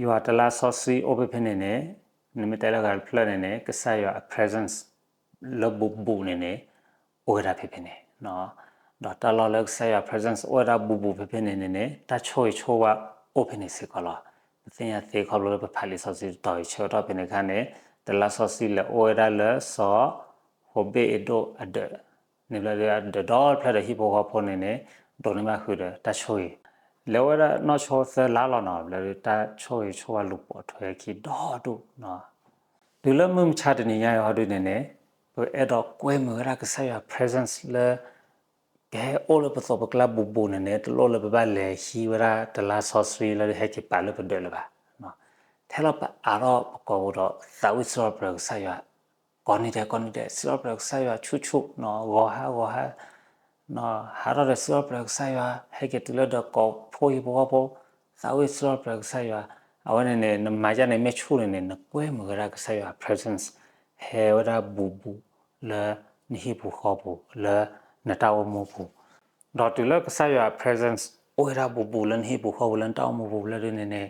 ယွၤတလါစီဆှံအိၣ်ဖဲဖဲန့ၣ်န့ၣ်, နမ့ၢ်တဲလၢဂၤတဖျၢၣ်န့ၣ်န့ၣ် ကစၢ်ယွၤအ presence လၢဘူးဘူးန့ၣ်န့ၣ် အိၣ်ဝဲဒၣ်ဖဲဖဲန့ၣ်, ဒီးတၢ်လီၢ်လၢကစၢ်ယွၤ presence အိၣ်ဝဲဒၣ်ဘူးဘူးဖဲဖဲန့ၣ်န့ၣ်န့ၣ် တၢ်ဆိၣ်ဂ့ၤဆိၣ်ဝါအိၣ်ဖဲန့ၣ်စ့ၢ်ကီးလီၤ. ပသ့ၣ်ညါသ့ခီဖျိလၢပဖးလံာ်စီဆှံတတီၤအံၤဆၢကတီၢ်ဖဲန့ၣ်အခါန့ၣ်, တလါစီဆှံလဲၤအိၣ်ဝဲဒၣ်လၢစီၤ ဟိးဘ့ၣ်အ့းဒိၣ်အဒၢး, န့ၣ်ဘျီဒီးအဒၢးဒီဖျၢၣ်ဒီးဟံၣ်ဖိဃီဖိန့ၣ်န့ၣ် ဒိးန့ၢ်ဘၣ်ဃုာ်ဒီးတၢ်ဆိၣ်ဂ့ၤ, လဲၤဝဲဒၣ်နီၢ်ဆိသၢလါလီၤနီၤ, ဘျီဒီးတၢ်ဆိၣ်ဂ့ၤဆိၣ်ဝါလူၤပိာ်ထွဲခံဒီဒိၣ် တုၤလၢမုၢ်မဆါတနံၤညါအံၤဟီဒုန့ၣ်န့ၣ်, ပအဲၣ်ဒိးကွဲမုာ်ဝဲဒၣ်ကစၢ်ယွၤ presence လၢ ကဟဲအိၣ်လၢပသိးပကျါဘူးဘူးန့ၣ်န့ၣ်, တလိၣ်လၢပဘၣ်လဲၤဟံးဝဲဒၣ်တလါစီဆှံလၢဟဲက့ၤပာ်လၢပဒၢးလၢၤဘၣ်. ထဲလီၤပအးထီၣ်ပကိာ်ပူၤဒီး သးဝံၣ်စံးထီၣ်ပတြၢၤကစၢ်ယွၤ, ကိးနံၤဒဲးကိးနံၤဒဲး စံးထီၣ်ပတြၢၤကစၢ်ယွၤဆူၣ်ဆူၣ်, ဂီၤဟါဂီၤဟါ ဟးထီၣ်ဒီးစံးထီၣ်ပတြၢၤကစၢ်ယွၤ, ဟဲက့ၤတုၤလၢဒီးကိာ်ဖိဟံၣ်ဖိဃီဖိ, သးဝံၣ်စံးထီၣ်ပတြၢၤကစၢ်ယွၤ, အဝဲန့ၣ်န့ၣ် နမၤဒ်န့ၣ်မ့ၢ်ဆူၣ်န့ၣ်န့ၣ် နကွဲမုာ်ဝဲဒၣ်ကစၢ်ယွၤ presence ဟဲဝဲဒၣ်ဘူးဘူးလၢနဟံၣ်ပူၤဃီပူၤ လၢနတၢ်အိၣ်မူပူၤ, ဒီးတုၤလၢကစၢ်ယွၤ presence အိၣ်ဝဲဒၣ်ဘူးဘူးလၢနဟံၣ်ပူၤဃီပူၤလၢနတၢ်အိၣ်မူပူၤလၢဒုန့ၣ်န့ၣ်,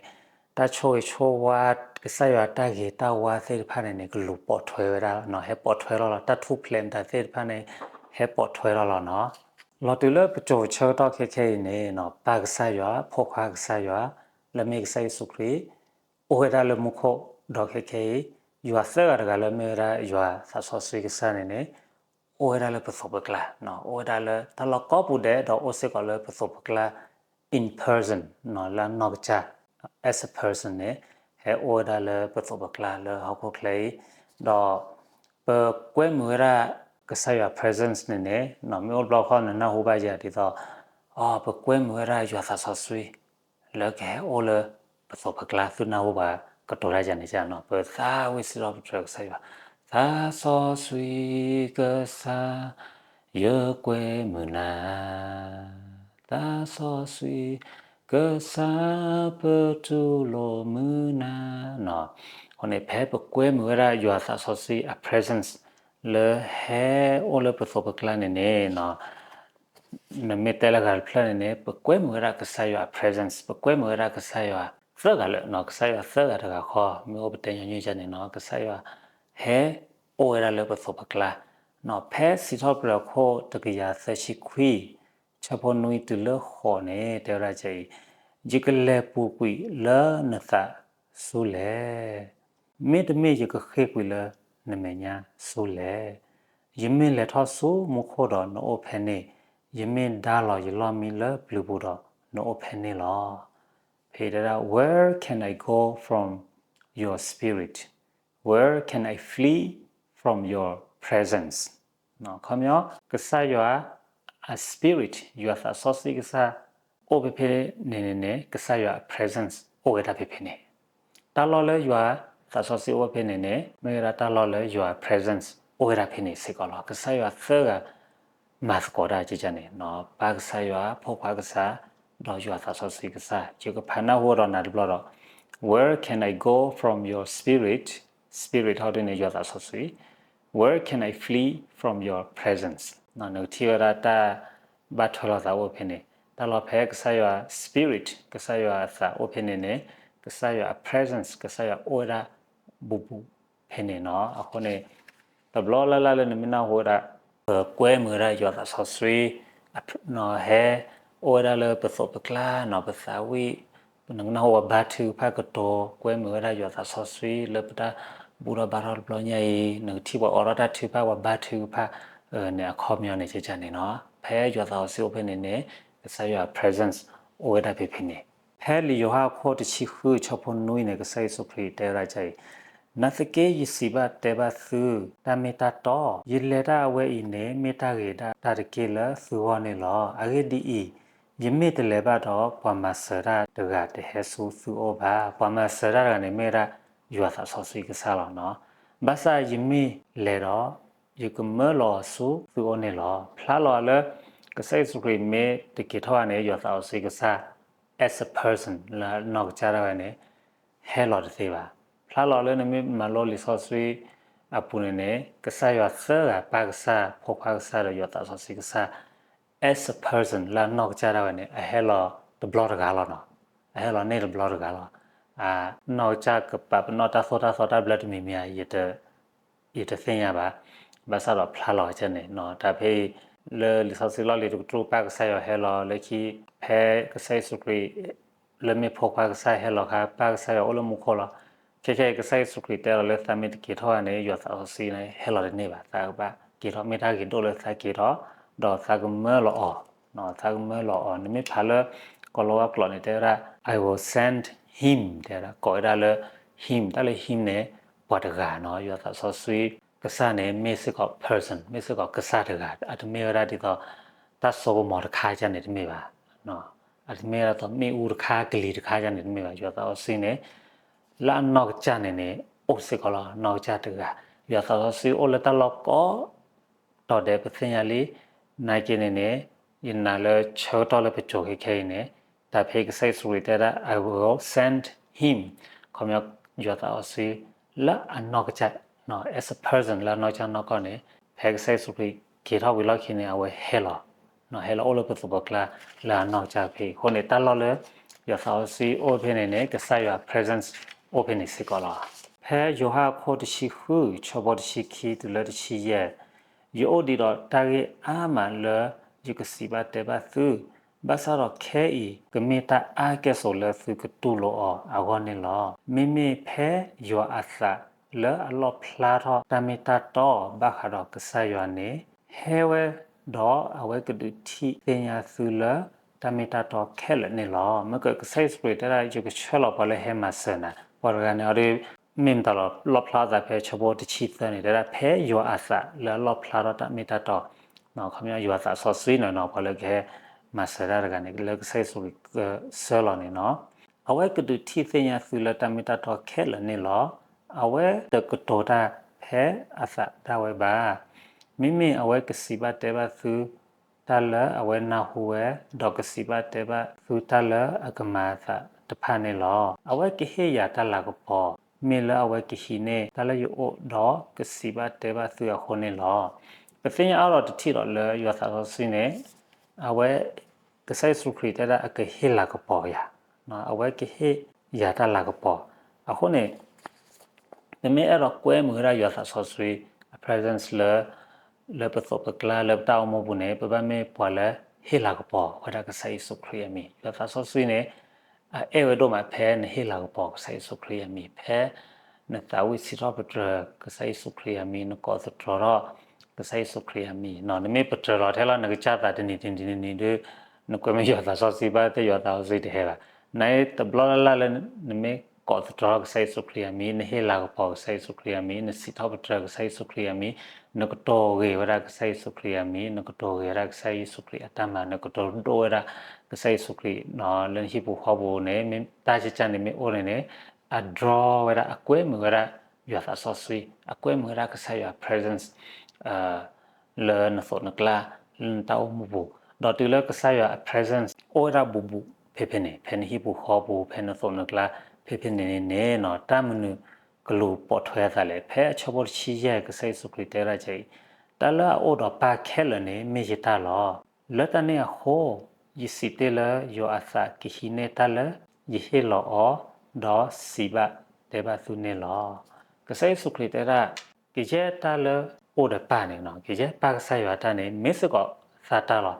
တၢ်ဆိၣ်ဂ့ၤဆိၣ်ဝါ ကစၢ်ယွၤတၢ်ဂ့ၤတၢ်ဝါသ့ၣ်တဖၣ်န့ၣ်န့ၣ် ကလူၤပိာ်ထွဲဝဲဒၣ်နီၤ, ဟဲပိာ်ထွဲထီၣ်လီၤ, တၢ်ထူၣ်ဖျဲးမတၤသ့ၣ်တဖၣ်န့ၣ် ဟဲပိာ်ထွဲထီၣ်လီၤနီၤ. လီၤတုၤလၢပစိၤဆၢကတီၢ်ခဲခဲအံၤန့ၣ် ပၢ်ကစၢ်ယွၤ ဖိခွါကစၢ်ယွၤ လၢမ့ၢ်ကစၢ်ယ့ၣ်ၡူးခရံာ် အိၣ်ဝဲဒၣ်လၢမူခိၣ်, ဒီးခဲခဲအံၤ ယွၤသၢဂၤတဂၤလၢမ့ၢ်ဝဲဒၣ်ယွၤသးစီဆှံကစၢ်န့ၣ်န့ၣ် အိၣ်ဝဲဒၣ်လၢပသိးပကျါ, အိၣ်ဝဲဒၣ်လၢတၢ်လီၢ်ကိးပူၤဒဲး ဒီးအိၣ်စ့ၢ်ကီးလၢပသိးပကျါ in person လၢအနီၢ်ကစၢ် as a person န့ၣ် ဟဲအိၣ်ဝဲဒၣ်လၢပသိးပကျါလၢဟီၣ်ခိၣ်ချၢအံၤ, ဒီးပကွဲမုာ်ဝဲဒၣ်ကစၢ်ယွၤ presence န့ၣ်န့ၣ် မ့ၢ်အိၣ်တဘျီဃီနနၢ်ဟူဘၣ်ယၤဒ်သိး အ ပကွဲမုာ်ဝဲဒၣ်ယွၤသးစီဆှံ လၢကဟဲအိၣ်လၢပသိးပကျါ သုနၢ်ဟူဘၣ်ကတိၤတၢ်ယၤန့ၣ်နီၤ. ပသးဝံၣ်စံးထီၣ်ပတြၢၤကစၢ်ယွၤ, သးစီဆှံကစၢ် ယကွဲမုာ်နၤ, သးစီဆှံကစၢ် ပတူၢ်လိာ်မုာ်နၤ. အဃိန့ၣ် ဖဲပကွဲမုာ်ဝဲဒၣ်ယွၤသးစီဆှံအ presence လၢဟဲအိၣ်လၢပသိးပကျါန့ၣ်န့ၣ် နမ့ၢ်တဲလၢဂၤတဖျၢၣ်န့ၣ်န့ၣ် ပကွဲမုာ်ဝဲဒၣ်ကစၢ်ယွၤအ presence, ပကွဲမုာ်ဝဲဒၣ်ကစၢ်ယွၤသၢဂၤလၢာ်, ကစၢ်ယွၤသၢဂၤတဂၤဃီ, မ့ၢ်အိၣ်ပတဲညီနုၢ်ယၤန့ၣ်နီၤ, ကစၢ်ယွၤဟဲအိၣ်ဝဲဒၣ်လၢပသိးပကျါ. ဖဲစံးထီၣ်ပတြၢၤခိၣ်တကယၤသၢဆံခွံ ဆၢဖိနွံတုၤလၢဃိးန့ၣ် တဲဝဲဒၣ်ဒ်အံၤ, ယကလဲၤပူၤကွံာ်လၢနသးဆူလဲၣ်, မ့တမ့ၢ်ယကဃ့ၢ်ကွံာ်လၢနမဲာ်ညါဆူလဲၣ်. ယမ့ၢ်လဲၤထီၣ်ဆူမူခိၣ်ဒီးနအိၣ်ဖဲန့ၣ်, ယမ့ၢ်ဒါလီၤယလီၢ်မံလၢပျုၤပူၤဒီးနအိၣ်ဖဲန့ၣ်လီၤ. ဖဲတဲဒၣ် Where can I go from your spirit? Where can I flee from your presence? ခီပညီ ကစၢ်ယွၤအ spirit ယွၤသးစီဆှံကစၢ် အိၣ်ဖဲဖဲန့ၣ်န့ၣ်န့ၣ် ကစၢ်ယွၤအ presence အိၣ်ဝဲဒၣ်ဖဲဖဲန့ၣ်, တၢ်လီၢ်လၢယွၤသးစီဆှံအိၣ်ဖဲန့ၣ်န့ၣ် မ့ၢ်ဝဲဒၣ်တၢ်လီၢ်လၢယွၤ presence အိၣ်ဝဲဒၣ်ဖဲန့ၣ်စ့ၢ်ကီးလီၤ. ကစၢ်ယွၤသၢဂၤ မၤသကိးတၢ်ကကန့ၣ် ပၢ်ကစၢ်ယွၤ, ဖိခွါကစၢ်, ဒီးယွၤသးစီဆှံကစၢ်. ယကဖးနၢ်ဟူဒီးနၤတဘျီဒီး, Where can I go from your spirit? Spirit ဟီဒ်န့ၣ် ယွၤသးစီဆှံ Where can I flee from your presence? နကထံၣ်ဝဲဒၣ်တၢ်ဘၣ်ထွဲလိာ်သးအိၣ်ဖဲန့ၣ်, တၢ်လီၢ်ဖဲကစၢ်ယွၤ spirit ကစၢ်ယွၤအသးအိၣ်ဖဲန့ၣ်န့ၣ် ကစၢ်ယွၤအ presence ကစၢ်ယွၤအိၣ်ဝဲဒၣ်ဘူးဘူးဖဲန့ၣ်နီၤ. အဃိန့ၣ် တဘျီလၢ်လၢ်လၢနမ့ၢ်နၢ်ဟူဝဲဒၣ် ပကွဲမုာ်ဝဲဒၣ်ယွၤသးစီဆှံ ဟဲအိၣ်ဝဲဒၣ်လၢပသိးပကျါနီၤ, ပသးဝံၣ် နကနၢ်ဟူပှၤဘါထုကဖၣ်ကတိၤ ကွဲမုာ်ဝဲဒၣ်ယွၤသးစီဆှံလၢပတၢ်ဘူၣ်ထီၣ်ဘါထီၣ်တဘျီညါအံၤ, နကထံၣ်ပှၤအိးထီၣ်တၢ်ထုကဖၣ် ပှၤဘါထုကဖၣ်န့ၣ် အခီပညီန့ၣ်ကကန့ၣ်နီၤ. ဖဲယွၤသးစီဆှံအိၣ်ဖဲန့ၣ်န့ၣ် ကစၢ်ယွၤ presence အိၣ်ဝဲဒၣ်ဖဲဖဲန့ၣ်. ဖဲလံာ်ယိၤဟၣ်အခိၣ်တဆံဃု ဆၢဖိနွံန့ၣ် ကစၢ်ယ့ၣ်ၡူးခရံာ်တဲဝဲဒၣ်ဒ်အံၤ, နာ်သက့ယစံးဘၣ်တဲဘၣ်သု, တၢ်မ့ၢ်တၢ်တီ, ယလဲၤတၢ်အဝဲအံၤန့ၣ် မ့ၢ်တၢ်ဂ့ၤဒၣ်တၢ်တက့ၢ်လၢသုဂီၢ်န့ၣ်လီၤ. အဂ့ၢ်ဒ်အံၤ, ယမ့ၢ်တလဲၤဘၣ်ဒီး ပှၤမၤစၢၤတၢ်တဂၤတဟဲဆူသုအိၣ်ဘၣ်. ပှၤမၤစၢၤတၢ်တဂၤန့ၣ် မ့ၢ်ဝဲဒၣ်ယွၤသးစီဆှံကစၢ်လီၤနီၤ. ဘၣ်ဆၣ်ယမ့ၢ်လဲၤဒီး ယကမၢလီၤအီၤဆူသုအိၣ်န့ၣ်လီၤ. ဖျါလီၤလၢ ကစၢ်ယ့ၣ်ၡူးခရံာ်မ့ၢ်တက့ၤထီၣ်ဘၣ်န့ၣ် ယွၤသးစီဆှံကစၢ် as a person လၢအနီၢ်ကစၢ်ဒၣ်ဝဲန့ၣ် ဟဲလီၤတသ့ဘၣ်. ဖျါလီၤလၢနမ့ၢ်မၤလိလံာ်စီဆှံအပူၤန့ၣ်န့ၣ် ကစၢ်ယွၤသၢဂၤ ပၢ်ကစၢ်, ဖိခွါကစၢ် ဒီးယွၤသးစီဆှံကစၢ် as a person လၢအနီၢ်ကစၢ်ဒၣ်ဝဲန့ၣ် အဟဲလီၤတဘျီတဂၤလီၤနီၤ. အဟဲလီၤန့ၢ်တဘျီတဂၤလီၤ. အနီၢ်ကစၢ်ကပာ်ပနီၣ်တၢ်သိၣ်တၢ်သီတၢ်ဘျၢတမံၤမံၤဧါ ယတသ့ၣ်ညါဘၣ်. ဘၣ်ဆၣ်ဒီးဖျါလီၤကန့ၣ် တၢ်ဖဲအံၤ လၢလံာ်စီဆှံလီၢ်လံၤတကတြူၢ် ပၢ်ကစၢ်ယွၤဟဲလီၤလၢခံ ဖဲကစၢ်ယ့ၣ်ၡူးခရံာ် လၢမ့ၢ်ဖိခွါကစၢ်ဟဲလီၤခါ ပၢ်ကစၢ်ယွၤအိၣ်လၢမူခိၣ်လီၤ. ခဲခဲအံၤ ကစၢ်ယ့ၣ်ၡူးခရံာ်တဲလီၤလၢ သးမ့ၢ်တက့ၤထီၣ်ဘၣ်န့ၣ် ယွၤသးစီဆှံန့ၣ် ဟဲလီၤတန့ၢ်ဘၣ်. သးကဘၣ်က့ၤထီၣ် မ့ၢ်တၢ်ဂ့ၤဒိၣ်လၢသးက့ၤထီၣ် ဒီးသးကမၢလီၤအီၤ သးကမၢလီၤအီၤ. နမ့ၢ်ဖးလၢ ကီၤလၤဝါကျိာ်န့ၣ် တဲဝဲဒၣ် I will send him တဲဝဲဒၣ် ကိးဝဲဒၣ်လၢ him တၢ်လၢ him န့ၣ် ပှၤတဂၤနီၤ. ယွၤသးစီဆှံကစၢ်န့ၣ် မ့ၢ်စ့ၢ်ကီး person မ့ၢ်စ့ၢ်ကီးကစၢ်တဂၤ အတမ့ၢ်ဝဲဒၣ်ဒ်သိး တၢ်စိကမီၤတခါကန့ၣ်တမ့ၢ်ဘၣ်. အတမ့ၢ်ဝဲဒၣ်ဒ်သိးမ့ၣ်အူတခါ ကလံၤတခါကန့ၣ်တမ့ၢ်ဘၣ်. ယွၤသးစီဆှံန့ၣ် လၢအနီၢ်ကစၢ်န့ၣ်န့ၣ် အိၣ်စ့ၢ်ကီးလီၤ နီၢ်ကစၢ်တဂၤ. ယွၤသးစီဆှံအိၣ်လၢတၢ်လီၢ်ကိး တီၤဒဲး ပသ့ၣ်ညါလံ. နာ်က့န့ၣ်န့ၣ် ယနာ်လၢဆၢကတီၢ်လၢပစိၤခဲခဲအံၤန့ၣ် တၢ်ဖဲကစၢ်ယ့ၣ်ၡူးခရံာ်တဲဒၣ် I will send him ခီပညီ ယွၤသးစီဆှံ လၢအနီၢ်ကစၢ် as a person လၢအနီၢ်ကစၢ်နီၢ်ကီၢ်န့ၣ် ဖဲကစၢ်ယ့ၣ်ၡူးခရံာ်က့ၤထီၣ်ဝံၤလီၢ်ခံန့ၣ် အဝဲဟဲလီၤ ဟဲလီၤအိၣ်လၢပသိးပကျါ လၢအနီၢ်ကစၢ်ဖဲအံၤအဃိန့ၣ် တၢ်လီၢ်လၢ ယွၤသးစီဆှံအိၣ်ဖဲန့ၣ်န့ၣ် ကစၢ်ယွၤ presence အိၣ်ဖဲန့ၣ်စ့ၢ်ကီးလီၤ. ဖဲယိၤဟၣ်အခိၣ်တဆံဃု ဆၢဖိတဆံခံတုၤလၢတဆံယဲၢ် ယအိၣ်ဒံးဒီးတၢ်ဂ့ၢ်အါမးလၢယကစံးဘၣ်တဲဘၣ်သု, ဘၣ်ဆၣ်ဒီးခဲအံၤ ကမ့ၢ်တၢ်အါကဲၣ်ဆိးလၢသုကတူၢ်လိာ်အီၤအဂီၢ်န့ၣ်လီၤ. မ့မ့ၢ်ဖဲယွၤအသးလၢအလီၣ်ဖျါထီၣ်တၢ်မ့ၢ်တၢ်တီဘၣ်ဃးဒီးကစၢ်ယွၤန့ၣ် ဟဲဝဲဒီးအဝဲကဒုးထံၣ်သ့ၣ်ညါသုလၢတၢ်မ့ၢ်တၢ်တီခဲလၢာ်န့ၣ်လီၤ. မ့ၢ်ကစၢ်ယ့ၣ်ၡူးခရံာ်တဲဒၣ် ယကဆှၢလီၤပှၤလၢဟဲမၤစၢၤနၤ, ပှၤတဂၤန့ၣ်အီၤဒီး မ့ၢ်မတၤလီၤ လီၣ်ဖျါအသးဖဲဆၢဖိတဆံသၢန့ၣ် တဲဒၣ်ဖဲယွၤအသးလၢအလီၣ်ဖျါထီၣ်တၢ်မ့ၢ်တၢ်တီ, ခီပညီယွၤသးစီဆှံန့ၣ်နီၤ ပှၤလၢကဟဲမၤစၢၤတၢ်တဂၤန့ၣ် လၢကစၢ်ယ့ၣ်ၡူးခရံာ်ကဆှၢလီၤန့ၣ်နီၤ, အဝဲကဒုးထံၣ်သ့ၣ်ညါသုလၢတၢ်မ့ၢ်တၢ်တီခဲလၢာ်န့ၣ်လီၤ. အဝဲတကတိၤတၢ်ဖဲအသးဒၣ်ဝဲဘၣ်. မ့မ့ၢ်အဝဲကစံးဘၣ်တဲဘၣ်သု တၢ်လၢအဝဲနၢ်ဟူဝဲ, ဒီးကစံးဘၣ်တဲဘၣ်သုတၢ်လၢအကမၤအသးတဖၣ်န့ၣ်လီၤ. အဝဲကဟ့ၣ်ယၤတၢ်လၤကပီၤ, မ့ၢ်လၢအဝဲကဟံးန့ၢ်တၢ်လၢယအိၣ်ဒီးကစံးဘၣ်တဲဘၣ်သုအဃိန့ၣ်လီၤ. ပသ့ၣ်ညါအါထီၣ်တထံၣ်ဒီးလၢယွၤသးစီဆှံန့ၣ် အဝဲ ကစၢ်ယ့ၣ်ၡူးခရံာ်တဲဒၣ်အကဟ့ၣ်လၤကပီၤယၤ, အဝဲကဟ့ၣ်ယၤတၢ်လၤကပီၤ. အဃိန့ၣ် ပမ့ၢ်အဲၣ်ဒိးကွဲမုာ်ဝဲဒၣ်ယွၤသးစီဆှံအ presence လၢ လၢပသိးပကျါလၢပတၢ်အိၣ်မူပူၤန့ၣ် ပဘၣ်မ့ၢ်ပှၤလၢဟ့ၣ်လၤကပီၤဝဲဒၣ်ကစၢ်ယ့ၣ်ၡူးခရံာ်အမံၤ. ယွၤသးစီဆှံန့ၣ် အအဲၣ်ဝဲဒိၣ်မးဖဲနဟ့ၣ်လၤကပီၤကစၢ်ယ့ၣ်ၡူးခရံာ်အမံၤ, ဖဲနသးဝံၣ်စံးထီၣ်ပတြၢၤကစၢ်ယ့ၣ်ၡူးခရံာ်အမံၤ, နကိးသတြီၤထီၣ်ကစၢ်ယ့ၣ်ၡူးခရံာ်အမံၤနီၤ. နမ့ၢ်ပတြၢၤလီၤထဲလီၤ နကစၢ်သးတနံၤတနံၤတနံၤဒီး နကွဲမုာ်ယွၤသးစီဆှံဘၣ်သ့ၣ် ယွၤသးစီဆှံတဟဲဘၣ်. နတဘျီလၢ်လၢ်လၢ နမ့ၢ်ကိးသတြီၤထီၣ်ကစၢ်ယ့ၣ်ၡူးခရံာ်အမံၤ, နဟ့ၣ်လၤကပီၤကစၢ်ယ့ၣ်ၡူးခရံာ်အမံၤ, နစံးထီၣ်ပတြၢၤကစၢ်ယ့ၣ်ၡူးခရံာ်အမံၤ, နကတိၤဂ့ၤဝဲဒၣ်ကစၢ်ယ့ၣ်ၡူးခရံာ်အမံၤ, နကတိၤဂ့ၤဝဲဒၣ်ကစၢ်ယ့ၣ်ၡူးခရံာ်အတၢ်မၤ, နကတိၤဒိၣ်ဝဲဒၣ်ကစၢ်ယ့ၣ်ၡူးခရံာ် လၢနဟံၣ်ပူၤဃီပူၤန့ၣ် မ့ၢ်တၢ်ကကၢ်န့ၣ်မ့ၢ်အိၣ်န့ၣ်န့ၣ် အ draw ဝဲဒၣ် အကွဲမုာ်ဝဲဒၣ်ယွၤသးစီဆှံ, အကွဲမုာ်ဝဲဒၣ်ကစၢ်ယွၤ presence လၢနသိးနကျါ, လၢနတၢ်အိၣ်မူပူၤ, ဒီးတုၤလၢကစၢ်ယွၤအ presence အိၣ်ဝဲဒၣ်ဘူးဘူးဖဲဖဲန့ၣ်, ဖဲနဟံၣ်ပူၤဃီပူၤ, ဖဲနသိးနကျါ ဖဲဖဲန့ၣ်န့ၣ်န့ၣ်နီၤ, တၢ်မနုၤကလူၤပိာ်ထွဲအသးလဲၣ်. ဖဲအဆၢဖိတဆံယဲၢ် ကစၢ်ယ့ၣ်ၡူးခရံာ်တဲဝဲဒၣ်ကအံၤ, တၢ်လၢအအိၣ်ဒီးပၢ်ခဲလၢာ်န့ၣ် မ့ၢ်ယတၢ်လီၤ. လၢတၢ်န့ၣ်အဃိ, ယစံးတ့ၢ်လၢယွၤအသးကဟံးန့ၢ်တၢ်လၢယဟ့ၣ်လီၤအီၤ, ဒီးစံးဘၣ်တဲဘၣ်သုန့ၣ်လီၤ. ကစၢ်ယ့ၣ်ၡူးခရံာ်တဲဒၣ် ကယဲၢ်တၢ်လၢအိၣ်ဒီးပၢ်န့ၣ်နီၤ, ကယဲၢ်ပၢ်ကစၢ်ယွၤတၢ်န့ၣ် မ့ၢ်စ့ၢ်ကီးသးတၢ်လီၤ.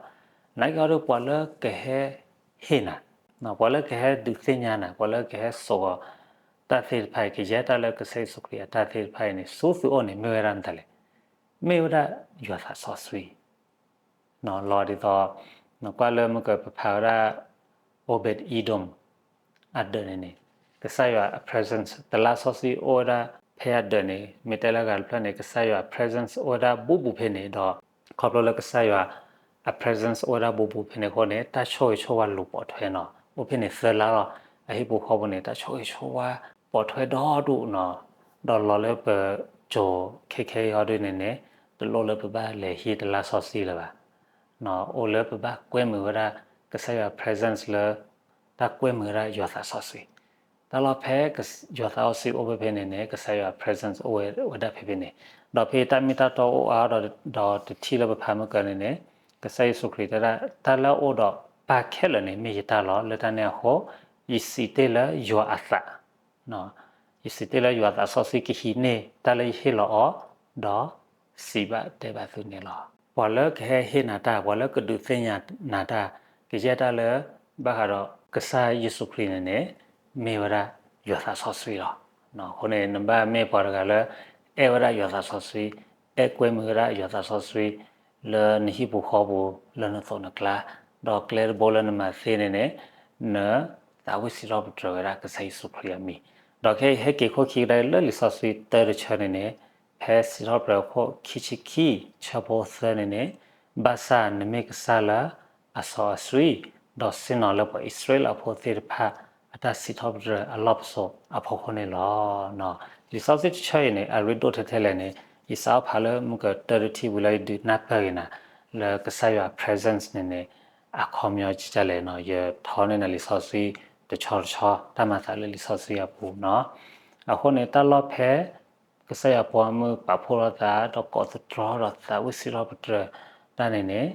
နာ်က့အီၤဒီး ပှၤလၢကဟဲဟ့ၣ်နၤ, ပှၤလၢကဟဲဒုးသ့ၣ်ညါနၤ, ပှၤလၢကဟဲစိာ်အီၤတၢ်သ့ၣ်တဖၣ်အံၤ, ကယဲၢ်တၢ်လၢကစၢ်ယ့ၣ်ၡူးခရံာ်အတၢ်သ့ၣ်တဖၣ်အံၤန့ၣ် ဆူသုအိၣ်န့ၣ် မ့ၢ်ဝဲဒၣ်မတၤလဲၣ်. မ့ၢ်ဝဲဒၣ်ယွၤသးစီဆှံ လီၤဒ်သိး နကွၢ်လၢမုၢ်ကပဖးဝဲဒၣ် Obed Edom အဒၢးန့ၣ်န့ၣ် ကစၢ်ယွၤအ presence တလါစီဆှံအိၣ်ဝဲဒၣ်ဖဲအဒၢးန့ၣ်, မ့ၢ်တဲလၢဂၤတဖျၢၣ်န့ၣ် ကစၢ်ယွၤ presence အိၣ်ဝဲဒၣ်ဘူးဘူးဖဲန့ၣ်ဒီး ခီဖျိလၢကစၢ်ယွၤအ presence အိၣ်ဝဲဒၣ်ဘူးဘူးဖဲန့ၣ်အဃိန့ၣ် တၢ်ဆိၣ်ဂ့ၤဆိၣ်ဝါလူၤပိာ်ထွဲနီၤ, အိၣ်ဖဲန့ၣ်သၢလါလီၤ. အဟံၣ်ပူၤဃီပူၤန့ၣ် တၢ်ဆိၣ်ဂ့ၤဆိၣ်ဝါပိာ်ထွဲဒီဒူၣ်နီၤ, ဒီးလီၤလၢပစိၤခဲခဲအံၤဟီဒ်န့ၣ်န့ၣ် တလိၣ်လၢပဘၣ်လဲၤဟံးတလါစီဆှံလၢၤဘၣ်. အိၣ်လၢပဘၣ်ကွဲမုာ်ဝဲဒၣ် ကစၢ်ယွၤ presence လၢ တၢ်ကွဲမုာ်ဝဲဒၣ်ယွၤသးစီဆှံ. တၢ်လီၢ်ဖဲ ယွၤသးစီဆှံအိၣ်ဖဲဖဲန့ၣ်န့ၣ် ကစၢ်ယွၤ presence အိၣ်ဝဲဒၣ်ဖဲဖဲန့ၣ်, ဒီးဖဲတၢ်မ့ၢ်တၢ်တီအိၣ်အါဒီး ဒီးတထံၣ်လၢပဖးမုၢ်ကန့ၣ်န့ၣ် ကစၢ်ယ့ၣ်ၡူးခရံာ်တဲဒၣ် တၢ်လၢအအိၣ်ဒီးပၢ်ခဲလၢာ်န့ၣ် မ့ၢ်ယတၢ်လီၤ. လၢတၢ်န့ၣ်အဃိ ယစံးတ့ၢ်လၢယွၤအသး ယစံးတ့ၢ်လၢယွၤသးစီဆှံကဟံးန့ၢ်တၢ်လၢယဟ့ၣ်လီၤအီၤ, ဒီးစံးဘၣ်တဲဘၣ်သုန့ၣ်လီၤ. ပှၤလၢကဟဲဟ့ၣ်နၤတၢ်, ပှၤလၢကဒုးသ့ၣ်ညါနၤတၢ်, ကယဲၢ်တၢ်လၢ ဘၣ်ဃးဒီးကစၢ်ယ့ၣ်ၡူးခရံာ်န့ၣ်န့ၣ် မ့ၢ်ဝဲဒၣ်ယွၤသးစီဆှံလီၤ. အဃိန့ၣ် နဘၣ်မ့ၢ်ပှၤတဂၤလၢ အဲၣ်ဝဲဒၣ်ယွၤသးစီဆှံ, အဲၣ်ကွဲမုာ်ဝဲဒၣ်ယွၤသးစီဆှံ လၢနဟံၣ်ပူၤဃီပူၤ, လၢနသိးနကျါ, ဒီးကျဲတဘိလၢနမၤသ့န့ၣ်န့ၣ် နသးဝံၣ်စံးထီၣ်ပတြၢၤဝဲဒၣ်ကစၢ်ယ့ၣ်ၡူးခရံာ်အမံၤ, ဒီးခဲအံၤဟဲက့ၤခိၣ်ခံကဒါလၢလံာ်စီဆှံတၢတဆၢန့ၣ်န့ၣ်, ဖဲစံးထီၣ်ပတြၢၤခိၣ်ခံဆံခံ ဆၢဖိသၢန့ၣ်န့ၣ်, ဘၣ်ဆၣ်နမ့ၢ်ကစၢ်လၢအစီအဆှံ, ဒီးဆ့ၣ်နီၤလၢပှၤအံၣ်စရ့လးဖိသ့ၣ်တဖၣ် အတၢ်စံးထီၣ်ပတြၢၤအလီၢ်ပစိာ်အဖီခိၣ်န့ၣ်လီၤ. လံာ်စီဆှံတဆၢအံၤန့ၣ် အရ့ဒိၣ်ထဲထဲလဲၣ်န့ၣ်, ယစးထီၣ်ဖးလၢမုၢ်ကတၢတထံၣ်ဝံၤလၢယဒုးနၢ်ပၢၢ်ဂ့ၤနၤ လၢကစၢ်ယွၤ presence န့ၣ်န့ၣ် အခီပညီကလဲၣ်နီၤ, ယထီန့ၢ်နၤလံာ်စီဆှံတဆီတဆီ တၢ်မၤသးလၢလံာ်စီဆှံအပူၤနီၤ. အဃိန့ၣ် တၢ်လီၢ်ဖဲ ကစၢ်ယွၤပိာ်မုၣ်ပာ်ဖှိၣ်ထီၣ်သး ဒီးကိးသတြီဒီးသးဝံၣ်စံးထီၣ်ပတြၢၤတၢ်န့ၣ်န့ၣ်,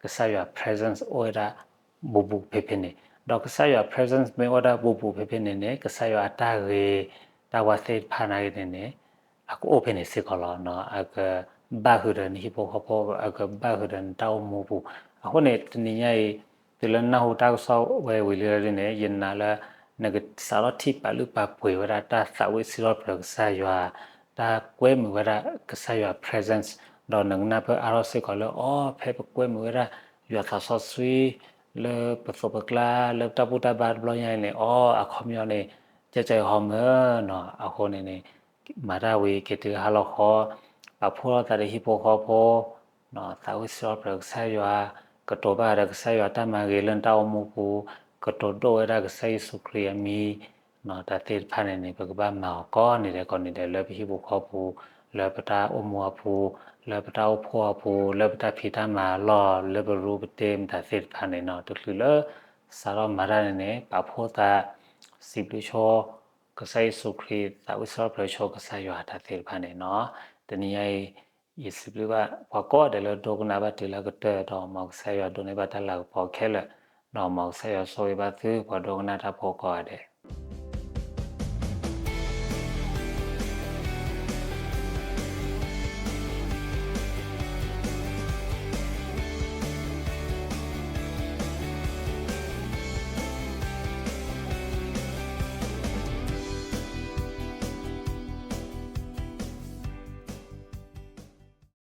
ကစၢ်ယွၤ presence အိၣ်ဝဲဒၣ်ဘူးဘူးဖဲဖဲန့ၣ်, ဒီးကစၢ်ယွၤ presence မ့ၢ်အိၣ်ဝဲဒၣ်ဘူးဘူးဖဲဖဲန့ၣ်န့ၣ် ကစၢ်ယွၤအတၢ်ဂ့ၤ တၢ်ဝၢ်သ့ၣ်တဖၣ်နာ်က့န့ၣ်န့ၣ် အကအိၣ်ဖဲန့ၣ်စ့ၢ်ကီးလီၤ. အကဘၣ်ဃုာ်ဒီးနဟံၣ်ဖိဃီဖိ, အကဘၣ်ဃုာ်ဒီးနတၢ်အိၣ်မူပူၤ. အဃိန့ၣ် တနံၤညါအံၤ တုၤလၢနၢ်ဟူတၢ်ကစီၣ်ဝဲဝံၤလံလီၤဒ်န့ၣ် ယနာ်လၢ နကစးထီၣ်ထံၣ်ပာ်လုၢ်ပာ်ပှ့ၤဝဲဒၣ်တၢ်သးဝံၣ်စံးထီၣ်ပတြၢၤကစၢ်ယွၤ, တၢ်ကွဲမုာ်ဝဲဒၣ်ကစၢ်ယွၤ presence, ဒီးနကနၢ်ပၢၢ်အါထီၣ်စ့ၢ်ကီးလၢ အိ ဖဲပကွဲမုာ်ဝဲဒၣ်ယွၤသးစီဆှံ လၢပသိးပကျါ လၢပတၢ်ဘူၣ်တၢ်ဘါတဘျီညါအံၤန့ၣ် အိ အခီပညီန့ၣ် ကၠီကၠီဟီမၢ်နီၤ အဃိန့ၣ်န့ၣ် မၤတၢ်ဝံၤက့ၤတုၤဟါလီၤဃီ ပာ်ဖှိၣ်ထီၣ်သးဒီးဟံၣ်ဖိဃီဖိ သးဝံၣ်စံးထီၣ်ပတြၢၤကစၢ်ယွၤ ကတိၤဘၣ်ဒီးကစၢ်ယွၤတၢ်မၤဂ့ၤလၢနတၢ်အိၣ်မူပူၤ ကတိၤဒိၣ်ဝဲဒၣ်ကစၢ်ယ့ၣ်ၡူးခရံာ်အမံၤ တၢ်သ့ၣ်တဖၣ်န့ၣ်န့ၣ် ပကဘၣ်မၤအီၤကိးနံၤဒဲးကိးနံၤဒဲး လၢပဟံၣ်ပူၤဃီပူၤ လၢပတၢ်အိၣ်မူအပူၤ လၢပတၢ်အိၣ်ဖှိၣ်အပူၤ လၢပတၢ်ဖံးတၢ်မၤအလီၢ် လၢပရူပတ့မတၤသ့ၣ်တဖၣ်န့ၣ်နီၤ တချုးလၢ စးထီၣ်မၤတၢ်န့ၣ်န့ၣ် ပာ်ဖှိၣ်သး စံးဘျုးဆိ ကစၢ်ယ့ၣ်ၡူးခရံာ် သးဝံၣ်စံးထီၣ်ပတြၢၤဆိကစၢ်ယွၤတၢ်သ့ၣ်တဖၣ်န့ၣ်နီၤ တနံၤညါအံၤ ယစံးဘျုးဘၣ်ပှၤကိးဂၤဒဲးလၢဒိကနၣ်ဘၣ်တုၤလၢအကတၢၢ်ဒီး မ်ကစၢ်ယွၤဒိးန့ၢ်ဘၣ်တၢ်လၤကပီၤခဲလၢာ် ဒီးမ်ကစၢ်ယွၤဆိၣ်ဂ့ၤဘၣ်သုပှၤဒိကနၣ်တၢ်ဖိကိးဂၤဒဲး